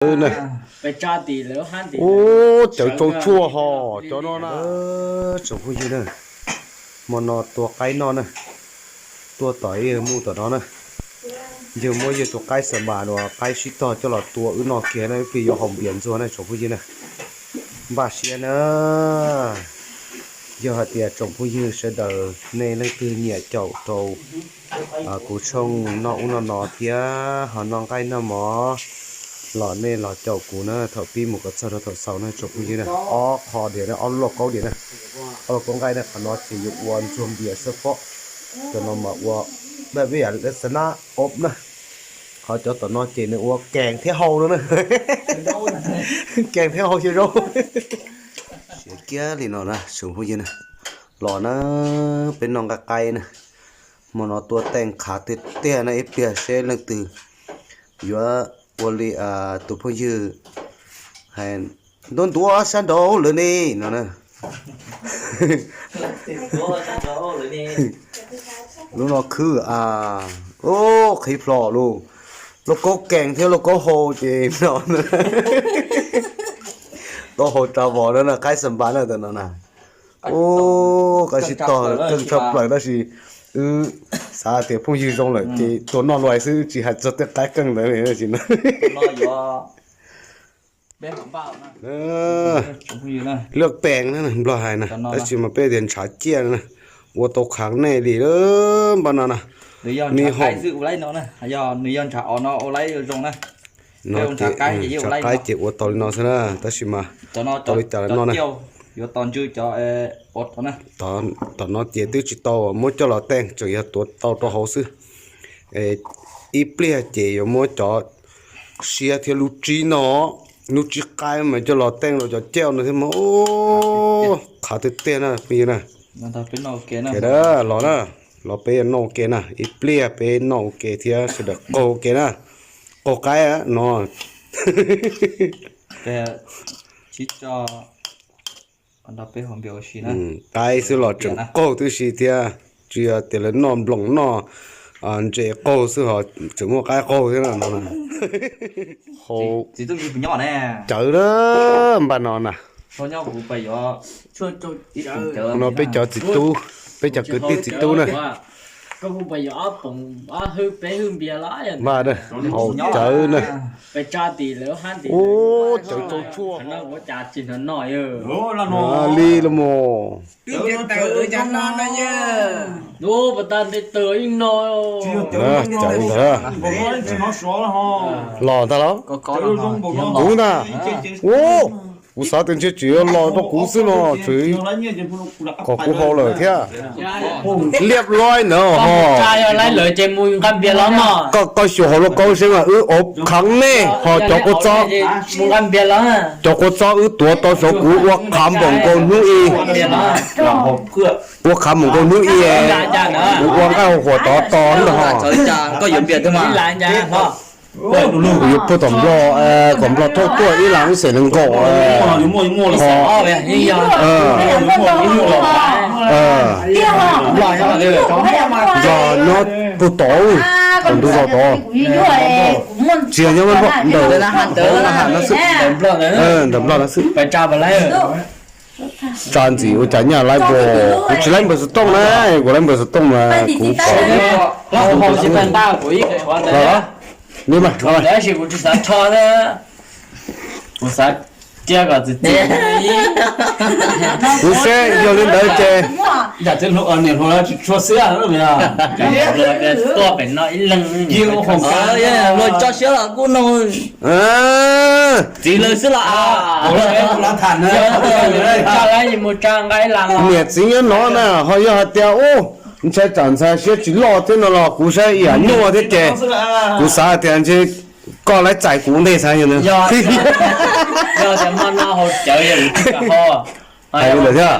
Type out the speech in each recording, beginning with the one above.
Ub, cawv tsau tshuaj ho cov no na. Tsoom phooj ywg na, hmo no tua qaib noj na. Tuaj tom ib mus tom no na. Yawg muab yawg tus qaib xa mas uas qaib sib tog coj los tua wb noj kiag na, ib pliag yuav haus npias ntxuag na tsoom phooj ywg na. Npaj siab na. Yog hais tias tsoom phooj ywg sawv daws nej leej twg nyiam caum rau kuv tshooj noj ub noj no thiab ho noj nqaij noj mov los nej los caum kuv na, thaum pib mus kom txog rau thaum xaus na tsoom phooj ywg na. Ob qho diam na, ob lub lauj kaub diam na. Ob lub lauj kaub nqaij na, qhov no ces yuav ua ntxuag npias xwb pob. Cov no mas ua daj vij yam xav nab ob na. Qhov cov tom no ces nws ua kees thiab hau no na. Kees thiab hau xyaw zaub. Siav kiag li no na tsoom phooj ywg na. Los na, peb noj nqaij qaib na. Hmo no tua teej qhav tiag tiag na, ib pliag seb leej twg yuav ua li tus phooj ywg hais ntuav ntuav sab nraud lawm ne no na. Lub no khwb a, ub, qhib plho lauj. Lauj kaub kees thiab lauj kaub hau ces no, tau hau tsa vos na, qaib xa npas na tam no na. Ub, qaib sib tog keej tshaj plaws tab sis wb xav tias phooj ywg zoo lawm ces tua noj luaj xwb tsis hais txog tej qaib keej ntawd li. Lwj pees na Nplog hais na, tab sis mas peb tias ntshav ciaj na, ua tau khav nej li npaj no na. Nws yog ntshav qaib ces ua tau li no xwb na, tab sis mas tau li cas los noj na. Tom no ces twb tsis tau muab coj los teej, tseem yog tuav tau rau hauv xwb. Ib pliag ces yuav muab cov siab thiab lub tsib no, lub tsib qaib mas coj los teej rau cov cauj no thiab mas, qhav tiag tiag na phooj ywg na. Los na, los peb yuav noj ua ke na, ib pliag peb noj ua ke thiab sawv daws qaug ua ke na. Qaug qaib no. Qaib xwb los tseem qaug tib si thiab, tsis yog tias lawv noj nploos noj ntses qaug xwb ho tseem muaj qaib qaug thiab no. Hau cawv na, npaj no na. No peb cov txiv tub, peb cov kwv tij txiv tub na. Npaj na, hau cawv na. Ub, cawv tsau tshuaj li los mas. Cawv ntawd los ntag los. Kuv ntag. Ub, kuv xav tias ntshe tseem yuav los rau kuv xwb no, tseem kom kuv hau lawm thiab. Liab loib ntawd ho. Koj xyuas hauv lauj kaub seb mas wb ua khav nej ho cov kua txob, cov kua txob wb tuav tau saum kuv ua khav npaum nkaus hnub i. Ua khav npaum nkaus hnub i, kuv ua nqaij hau huam tod to ntag ho. Kuv yuav pub tom nplog, kom nplog thauj tuaj ib las ib xees nees nkaum. Nplog nyob puag tod, tom ntug zos tod. Tsis yog nyob ntawm, ntawm nplog no xwb. Tsa ntxim ua cas nyaj laib npaum, kuv tsis laib npaws xov tooj na, kuv laib npaws xov tooj mas kuv kom li mas. Kuv seb yog li ntawd ces txiv lawv xwb los niam txiv nyob no na, ho yog hais tias ub ntshai tsam ntxhais siab tsis loj thiab no los kuv saib ib yam nyuaj thiab ces kuv xav tias ntshe koj laib txais kuv ntej xav yog hais li ntawd thiab.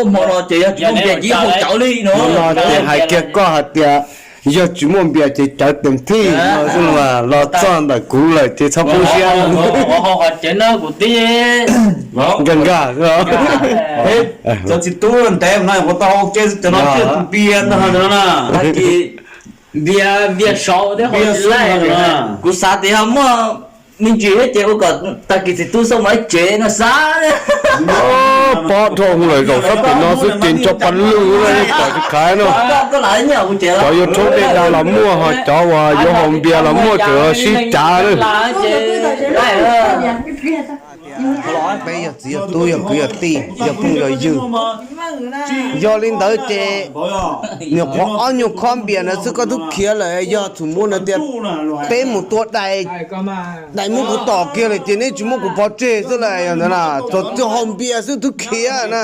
Hmo no ces hais kiag koj hais tias yog tsis muaj npias ces cawv teem thij no xwb, los txog ntawm kuv lawm ces txhob poob siab. Nkag nkag xwb. Cov txiv tub ntev no ua tau ua ke cov no thiaj tus npias ntag no na. Npias, npias saud thiab, kuv xav tias yog muaj me ntsis thiab ces ua kom tag kis txiv tub xauj mus ib tsev no xav. Pob dhau lawm zaum sab pem no xwb ces nco pa lwj lawm pom tsis khaiv no. Cov yuav rhaub dej dag los muaj, ho cov uas yuav haus npias los muaj, tseem sib cav lawm. Peb yog txiv yog tub yog kwv yog tij yog phooj yog ywg, yog li ntawd ces nyuam qhuav ob nyuag khob npias ntawd xwb koj twb khiav lawm, yog txhum muaj no tias peb mus tua dais, dais muab kuv tom kiag lawm ces neb tsis muab kuv pov tseg xwb lawm, yog ntawd na, txog twb haus npias xwb twb khiav na.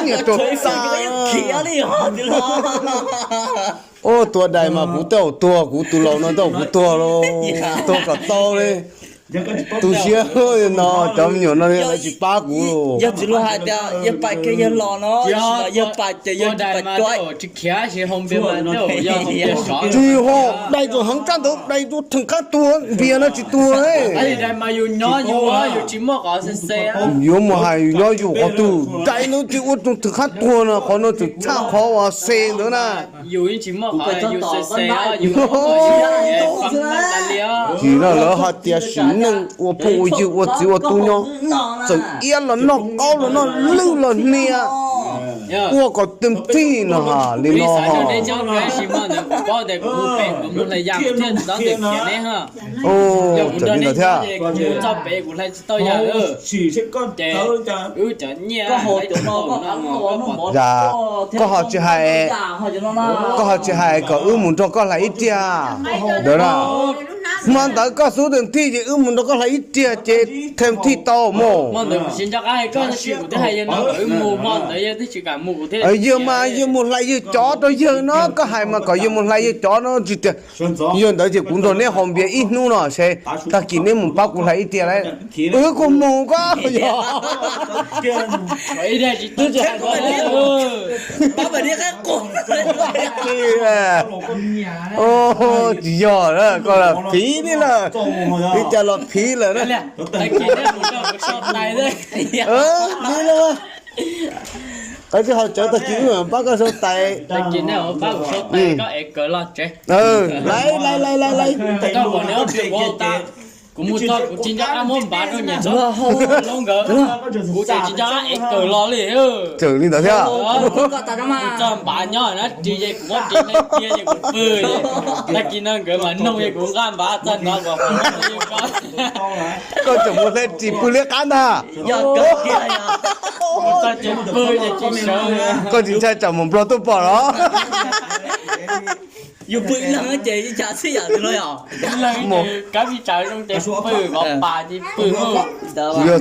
Niam rau ta. Ua tua dais mas kuv tej zaum tuag, kuv tus laus no tej zaum kuv tuag lauj, tuag kom tau li. Tu siab no, cov me nyuam no lawv tsis pab kuv lauj. Yog txiv hluas hais tias yawg pais kiag yawg los no, yawg pais ces yawg tsis pais cua. Tsis ho, dais txawm heev tshaj ntawd dais tuag theem qab tuag, npias no tsis tuag. Yuav mus hais yus nyob yus qhov twg, dais ntawd tsis ua rau theem qab tuag no, qhov no tseem tshaj qhov uas xe ntawd na. Tsis no lawv hais tias sim neej ua phooj ua ywg ua txiv ua tub nyob, txawm iab los noj qaub los noj lwj los hnia, ua kom tus tij no ha li no ho. Tseem li ntawd thiab. Koj ho tsis hais, koj ho tsis hais kom wb mus nrog koj hlais ib tiag ntawd na. Hmo ntawd koj xub tus tij ces wb mus nrog koj hlais ib tiag ces theem tij tau mus. Yawg mas yawg mus hlais yawg cov rau yawg no, koj hais mas kom yawg mus hlais yawg cov no tsis tias. Yog ntawd ces kuv nrog neb haus npias ib hnub no seb tag kis neb mus pab kuv hlais ib tiag lauj. Wb kuj mus koj yog. Tsis yog, koj los phiv li lawm, li cas los phiv lawm na. Li lawm, qhov tsis haus cawv tag kis wb pab koj sau tais. Laiv laiv laiv laiv laiv. Kuv mus txog kuv tsis nco qab muab npav rau niam txiv nkawd, kuv tsis nco qab ev kawm los li. Tseem li ntawd thiab. Kuv txog npav nyob na ris ces kuv muab ris leej kiag ces kuv pw. Tag kis no nkawd mam noog ces kuv nqa npav txog nrov kom koj tseem mus hle ris pw liab qab ntag. Koj tsis ntshai tsam mus Nplog tuaj pom los? Yog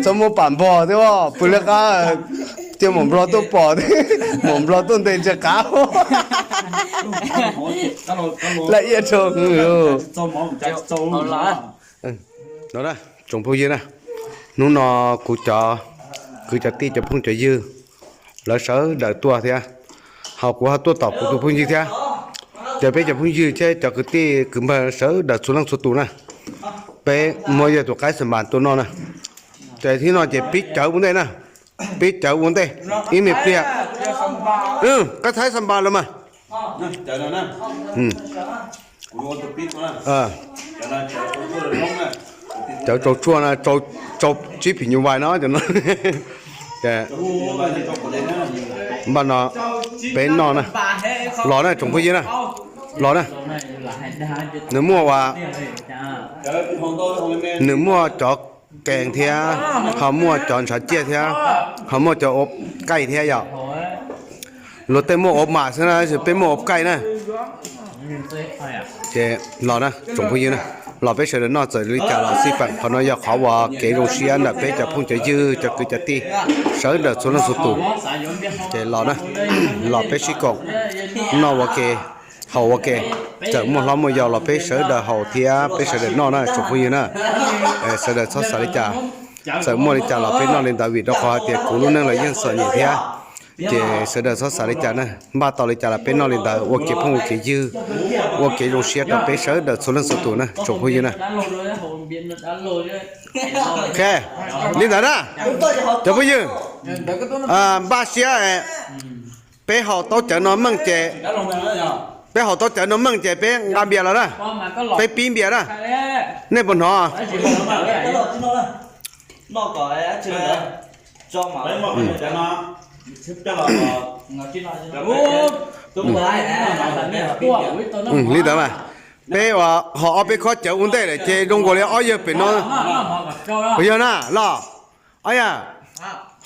txhob muab pam npog thiab, pw liab qab, cia mus Nplog tuaj pom thiab, mus Nplog tuaj ntes ntsia qav. Laj iab rau. No, tsoom phooj ywg na, hnub no kuv cov kwv cov tij cov phooj cov ywg lawv sawv daws tuaj thiab, ho kuv ho tuaj tom kuv tus phooj ywg thiab. Ces peb cov phooj ywg thiab cov kwv tij kwv npawg sawv daws txhua leej txhua tus na, peb muab yawg tus qaib xa npas tuaj noj na. Ces thib no ces pib cawv ua ntej na, pib cawv ua ntej ib me pliag. Koj thaib xa npas los mas. Cawv rau tshuaj na, tsau tsib phim nyuj vais no. Npaj no peb noj na. Los na tsoom phooj yw na, los na. Nws muaj ua, nws muaj cov kees thiab, ho muaj cov ntshav ciaj thiab, ho muaj cov ua qaij thiab yom. Luag tej muaj ua mas xwb na, peb muaj ua qaij na. Ces los na tsoom phooj ywg na, los peb sawv daws noj txawm li cas los xij peem. Qhov no yog qhov uas kev zoo siab ntawm peb cov phooj cov ywg cov kwv cov tij sawv daws txhua leej txhua tus. Ces los na, los peb sib koom noj ua ke, haus ua ke, txawm muaj hlob muaj yau los peb sawv daws haus thiab peb sawv daws noj na tsoom phooj ywg na. Sawv daws txhob xav li cas, txawm muaj li cas los peb noj li ntawd vim rau qhov hais tias kuv lub neej los yeej txom nyem thiab. Ces sawv daws txhob xav li cas na, npaj tau li cas los peb noj li ntawd ua kev phooj ua kev ywg, ua kev zoo siab rau peb sawv daws txhua leej txhua tus na tsoom phooj ywg na. Li ntawd na cov phooj ywg, npaj siab, peb haus taub cawv no meej ces Peb haus tau cawv no meej ces peb nqa npias los na. Peb pib npias na. Nej puas hnov? Li ntawd mas, peb haus ob peb khob cawv ua ntej lawm ces zoo nkaus li ob yawg pem no. Puas yog na los? Ob yawg,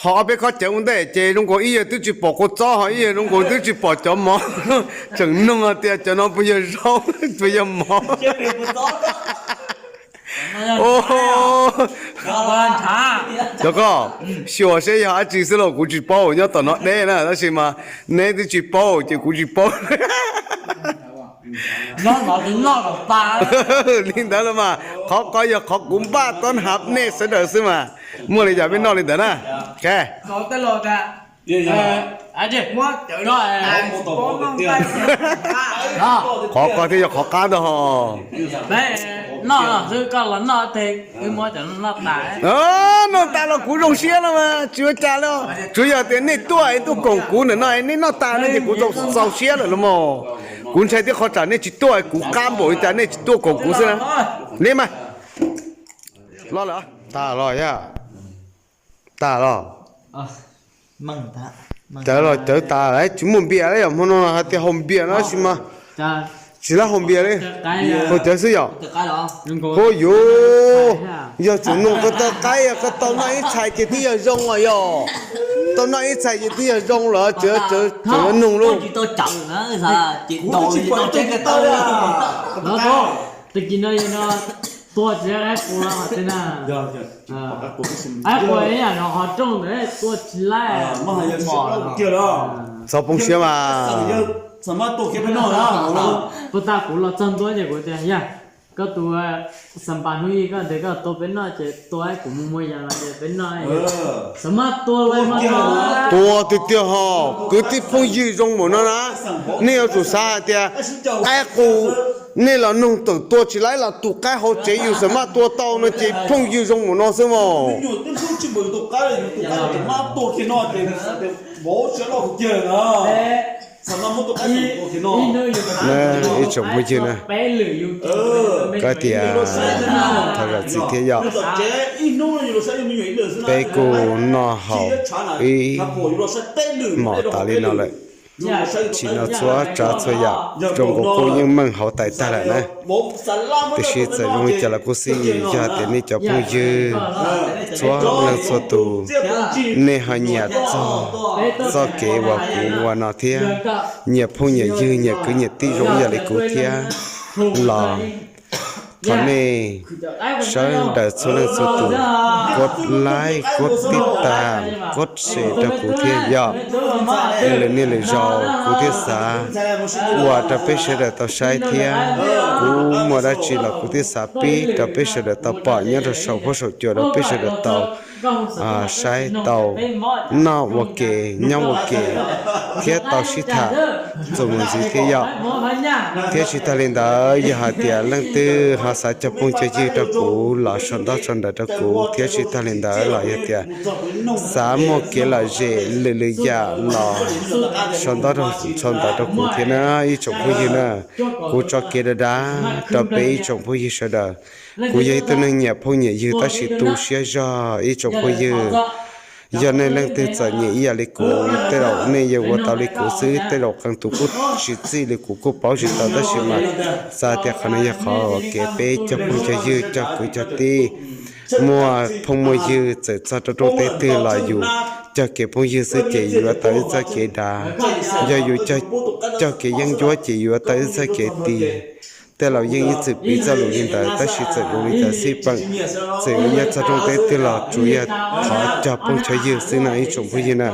haus ob peb khob cawv ua ntej ces zoo nkaus ib yawg twb tsis pom kua txob, ho ib yawg zoo nkaus twb tsis pom cov mov. Tseem nug tias cov no puas yog zaub, puas yog mov. Cov koj, xyuas seb yog dab tsi xwb los kuv tsis paub, nyob tom no deb na, tab sis mas neb twb tsis paub ces kuv tsis paub. Li ntawd los mas, qhov ko yog qhov kuv npaj tob hav nej sawv daws xwb mas, muaj li cas peb noj li ntawd na. Qhov ko thiaj yog qhov qab ntag ho. Noj tas los kuv zoo siab no mas tsis ua cas li. Tsuas yog tias nej tuaj es tuaj koom kuv ntawm no es nej noj tas no ces kuv txaus siab lawm los mas. Kuv ntshai thiab qhov tsam nej tsis tuaj, kuv qab npaum li cas nej tsis tuaj koom kuv xwb na. Li mas, los lawm, tas los yog, tas los. Cawv los cawv tas lawm, tsis muaj npias li, yog hmo no hais tias haus npias no sis mas tsis lab haus npias li, haus cawv xwb yom. Hu yuv, yog tseem nug ko taw qaib, ko tau noj ib txhais ces twb yog zoo os yog. Tau noj ib txhais ces twb yog zoo lawm, tseem nug lauj. Txhob poob siab mas. Puas tas kuv los txog ntua ces kuv tias, yog koj tus xas npas hnub ib koj tias koj tua peb noj ces tua kuv mus muag yas los ces peb noj. Tua tiag tiag ho, kwv tij phooj ywg zoo npaum no na, nej yuav tsum xav hais tias qaib qus, nej los nug tawm tua tsis laib los tus qaib hauv tsev yus xam maj tua tau no ces phooj ywg zoo npaum no xwb mas. Ib tsoom phooj ywg na, koj tias thov zam txim thiab yom. Peb kuj noj haus ib hmos tas li no lawm, tsim no txhua tsav txhua yam zoo nkaus kuj yeej meej hauv tais tag lawm na. Tiam sis txawm zoo li cas los kuj xij, yog tias nej cov phooj ywg txhua leej txhua tus, nej ho nyiam txog txoj kev uas kuv ua no thiab, nyiam phooj nyiam ywg nyiam kwv nyiam tij zoo ib yam li kuv thiab los thov nej sawv daws txhua leej txhua tus kuv like, kuv tib tas, kuv share rau kuv thiab yom. Lwm niaj lwm zaus kuv thiaj xav ua rau peb sawv daws tau saib thiab kuv muaj dab tsi los kuv thiaj xav pib rau peb sawv daws tau pom nyob rau saum huab saum cua rau peb sawv daws tau saib tau noj ua ke nyob ua ke thiab tau sib tham txuas mus ntxiv thiab yom. Thiab tsis tag li ntawd yog hais tias leej twg ho xav cog phooj cog ywg rau kuv los sau ntaub sau ntawv rau kuv, thiab tsis tag li ntawd los yog tias xav muaj kev lom zem lwm lwm yam los sau ntaub sau ntawv rau kuv thiab na ib tsoom phooj ywg na. Kuv tso kev dav dav rau peb ib tsoom phooj ywg sawv daws. Kuv yog ib tug neeg nyiam phooj nyiam ywg tab sis tu siab zog ib tsoom phooj ywg. Yog nej leej twg txom nyem ib yam li kuv, tej zaum nej yuav ua tau li kuv xwb, tej zaum qee tus kuj tsis txij li kuv kuj paub tsis tau tab sis mas xav tias qhov no yog qhov kev peb cog phooj cog ywg cog kwv cog tij, muaj phooj muaj ywg txawm txog rau rooj teb twg los yus cog kev phooj ywg xwb ces yuav tau ib txoj kev dav. Yog yus cog kev yeeb ncuab ces yuav tau ib txoj kev ti. Tej laus yeej ib txwm piv txoj lus li ntawd tab sis txawm zoo li cas xij peem, txawm yog txog rooj teb twg los tsuas yog thov cog phooj cog ywg xwb no ib tsoom phooj ywg na.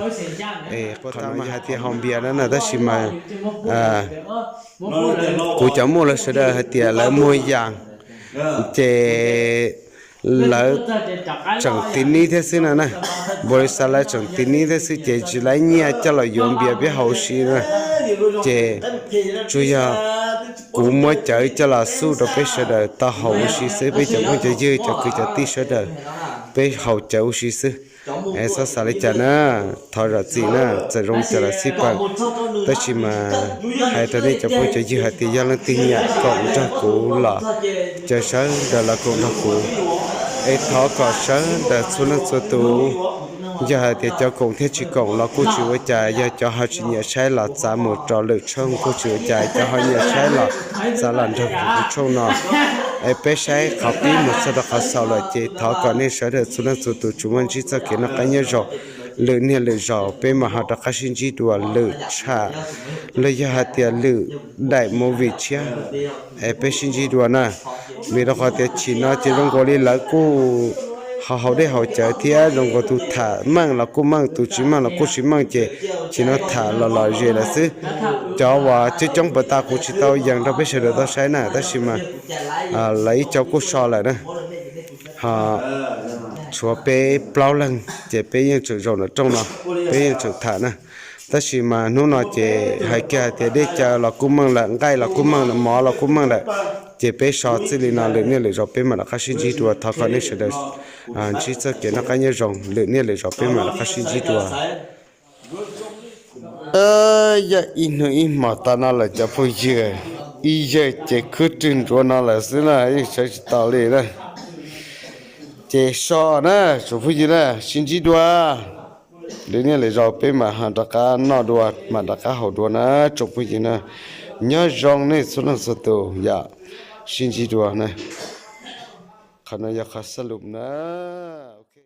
Qhov no mas hais tias haus npias na tab sis mas kuv cov muaj lawv sawv daws hais tias lawv muag yas ces lawv tseem ti nib thiab xwb no na. Npaum li xav lawv tseem ti nib thiab xwb ces tsis laib nyiaj coj los yuav npias peb haus si na. Ces tsuas yog kuv muab cawv coj los xub rau peb sawv daws tau haus ua si xwb, peb cov phooj cov ywg cov kwv cov tij sawv daws, peb haus cawv ua si xwb. Txhob xav li cas na, thov zam txim na, txawm zoo li cas los xij peem, Tab sis mas hais rau nej cov phooj cov ywg hais tias yog leej twg nyiam koom nrog kuv los, caw sawv daws los koom nrog kuv, es thov kom sawv daws txhua leej txhua tus, yog hais tias cov koom thiab tsis koom los kuj tsis ua cas, yog cov ho tsis nyiam saib los txav mus rau lwm tshooj kuj tsis ua cas, cov ho nyiam saib los txav los nrog kuv tshooj no. Es peb saib qhov pib mus txog rau qhov xaus lawm ces thov kom nej sawv daws txhua leej txhua tus tsuas muaj ntsib txoj kev noj qab nyob zoo, lwm niaj lwm zaus peb mam ho rov qab sib ntsib dua lwm tsham los yog hais tias lwm daim movie tshiab, es peb sib ntsib dua na. Vim rau qhov tias chim no ces zoo nkaus li lawv kuj ho haus dej haus cawv thiab zoo nkaus tus tham meej los kuj meej, tus tsis meej los kuj tsis meej ces chim no tham los lom zem lawm xwb. Cov uas coob coob puas tas kuv tsis tau yees rau peb sawv daws tau saib na, tab sis mas lawv ib co kuj so lawm na. Ho tshuav peb plaub leeg ces peb yeej tseem zaum nram rooj no, peb yeej tseem tham na. Tab sis mas hnub no ces hais kiag hais tias dej cawv los kuj meej lawm, nqaij los kuj meej lawm, mov los kuj meej lawm, ces peb so txij li no, lwm niaj lwm zaus peb mam rov qab sib ntsib dua. Thov kom nej sawv daws ntsib txoj kev noj qab nyob zoo, lwm niaj lwm zaus peb mam rov qab sib ntsib dua. Yog ib hnub ib hmos tas no lawm cov phooj ywg, ib yawg ces khwb rwg nruav no lawm xwb na, yeej sawv tsis tau li na. Ces so na, tsoom phooj ywg na, sib ntsib dua. Lwm niaj lwm zaus peb mam rov qab noj dua, mam rov qab haus dua na tsoom phooj ywg na. Nyob zoo nej txhua leej txhua tus yom, sib ntsib dua na. Qhov no yog qhov xab lum na.